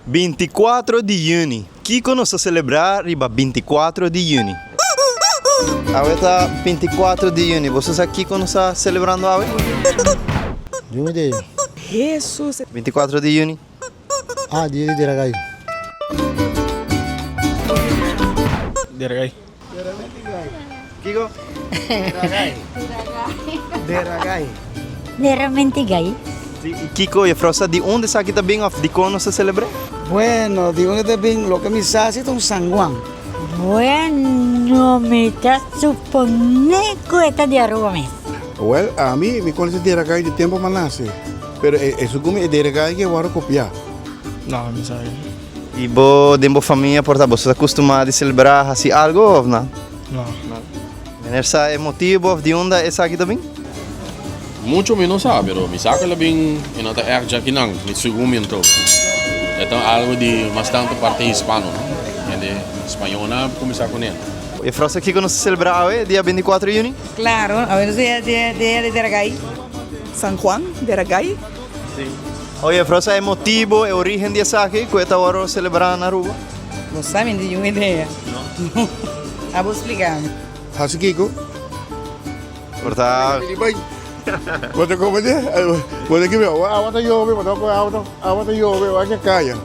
Binticuatro di juni. Kiko nos ta selebrá riba binticuatro di juni? Awe ta binticuatro di juni. Boso sa kiko nos ta selebrando awe? Juni di. Hesus. Binticuatro di juni. Ah, dia di Deragai. Deragai. Kiko? Deragai. Deragai. Deramentigay. Si, i kiko juffrouw sa di unda esaki ta bin of dikon nos ta selebr'é? Bueno, di unda ta bin, loke mi sa si ta un San Juan. Bueno, mi ta suponé ku e ta di Aruba mes. Wel, ami, mi konosé Deragai di tempu m'a nase, pero e segun mi e Deragai ke wòrdu kopiá. No, mi sa. I bo den bo famia por ta boso ta kustumá di selebrá hasi algu òf na? No. Meneer sa e motibu òf di unda esaki ta bin? Mucho mi no sa, pero mi sa ku el a bin e no ta ègt djakinan, mi segun mi anto. E ta algu di mas tantu parti hispano, no? Hende spañolnan a kuminsá kuné. E frasa kiko nos ta selebrá awe, dia bintikuatro di yüni? Claro, awe nos ta dia di Deragai. San Juan, Deragai. Sí. Oye, Fro, sa e motibo, e origen di esaki ku e ta wòrdu selebrá na Aruba? No sa, mi no tin niun idea. No? Abo splika mi. Hasi kiko? Por ta. Bo ta komprendé? Bo ta kibe, awa ta yobe, bo ta kohe awa, awa ta yobe, wak e kaya.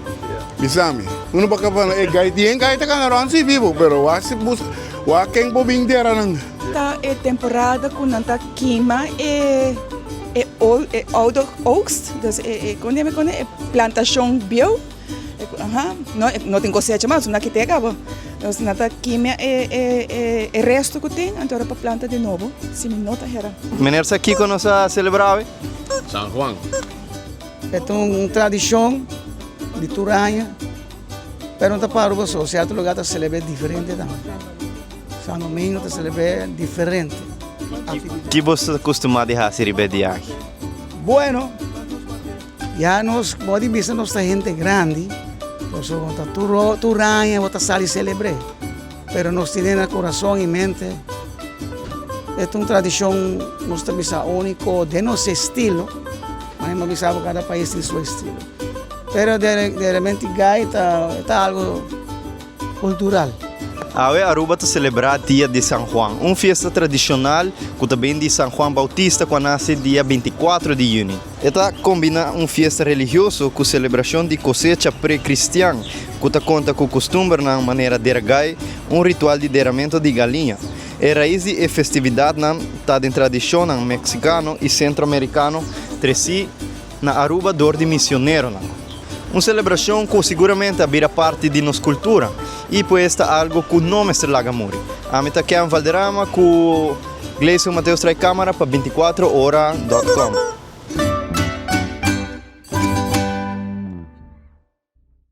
Bisa mi, uno por kaba e gai, tin gai ta kana rònt si bibu, pero wak si buska, wak ken por bin dera nan. Ta e temporada ku nan ta kima e e ol e oude oogst, dus e e kon yama e plantashon bieu, aha, no no tin kosecha mas, nan kit'é kaba, dus nan ta kimia e e e resto ku tin anto ora pa planta di nobo, si mi no ta hera. Meneer sa kiko nos a selebrá awe? San Juan. E ta un tradishon di tur aña, pero no ta pa Aruba so, sierto lugar ta selebr'é diferente tambe. San Domingo ta selebr'é diferente. Ki boso ta kustumá di hasi riba e dia aki? Bueno, ya nos bo di bisa nos ta hende grandi, pasobra ta tur tur aña bo ta sali selebr'é, pero nos tene na kurason i mente e ta un tradishon nos ta bisa úniko den nos estilo, manera mi a bisa bo kada pais tin su estilo, pero derementi gai ta ta algo. Cultural. Awe Aruba ta celebra Dia di San Juan, un fiesta tradicional cu ta bin di San Juan Bautista cu a nace dia binticuatro di juni. E ta combina un fiesta religioso cu celebracion di cosecha pre-cristian cu ta conta cu custumbernan manera dergai, un ritual di deramento di galiña. E rais di e festividadnan ta den tradicionnan mexicano y centroamericano treci na Aruba dor di misioneronan. Un selebrashon ku siguramente a bira parti di nos kultura i pues ta algu ku no mester laga muri. Ami ta Kevin Valderrama ku Gleison Mateus trae kamara pa binticuatro ora dot com.